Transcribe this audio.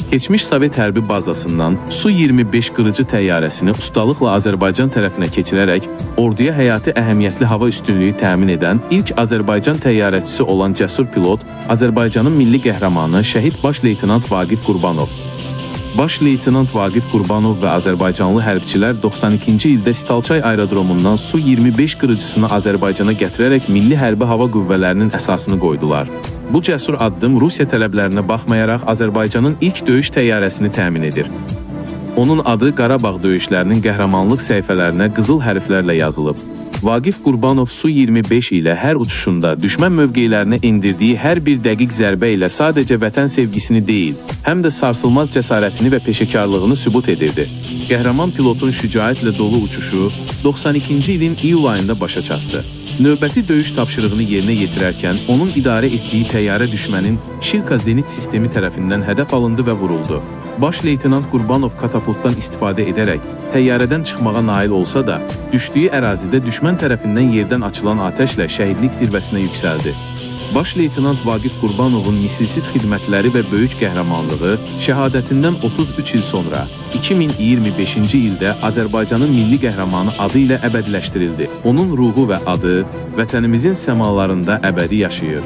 Keçmiş Sovet hərbi bazasından Su-25 qırıcı təyyarəsini ustalıqla Azərbaycan tərəfinə keçirərək orduya həyati əhəmiyyətli hava üstünlüyü təmin edən ilk Azərbaycan təyyarəçisi olan cəsur pilot, Azərbaycanın milli qəhrəmanı şəhid baş leytenant Vaqif Qurbanov. Baş leytenant Vaqif Qurbanov və azərbaycanlı hərbçilər 92-ci ildə Sitalçay aerodromundan Su-25 qırıcısını Azərbaycana gətirərək milli hərbi hava qüvvələrinin əsasını qoydular. Bu cəsur addım Rusiya tələblərinə baxmayaraq Azərbaycanın ilk döyüş təyyarəsini təmin edir. Onun adı Qarabağ döyüşlərinin qəhrəmanlıq səhifələrinə qızıl hərflərlə yazılıb. Vaqif Qurbanov Su-25 ilə hər uçuşunda düşmən mövqelərinə endirdiyi hər bir dəqiq zərbə ilə sadəcə vətən sevgisini deyil, həm də sarsılmaz cəsarətini və peşəkarlığını sübut edirdi. Qəhrəman pilotun şücaətlə dolu uçuşu 92-ci ilin iyul ayında başa çatdı. Növbəti döyüş tapşırığını yerinə yetirərkən onun idarə etdiyi təyyarə düşmənin Şilka zenit sistemi tərəfindən hədəf alındı və vuruldu. Baş leytenant Qurbanov katapultdan istifadə edərək təyyarədən çıxmağa nail olsa da, düşdüyü ərazidə düşmən tərəfindən yerdən açılan atəşlə şəhidlik zirvəsinə yüksəldi. Baş leytenant Vaqif Qurbanovun misilsiz xidmətləri və böyük qəhrəmanlığı şəhadətindən 33 il sonra 2025-ci ildə Azərbaycanın milli qəhrəmanı adı ilə əbədiləşdirildi. Onun ruhu və adı vətənimizin səmalarında əbədi yaşayır.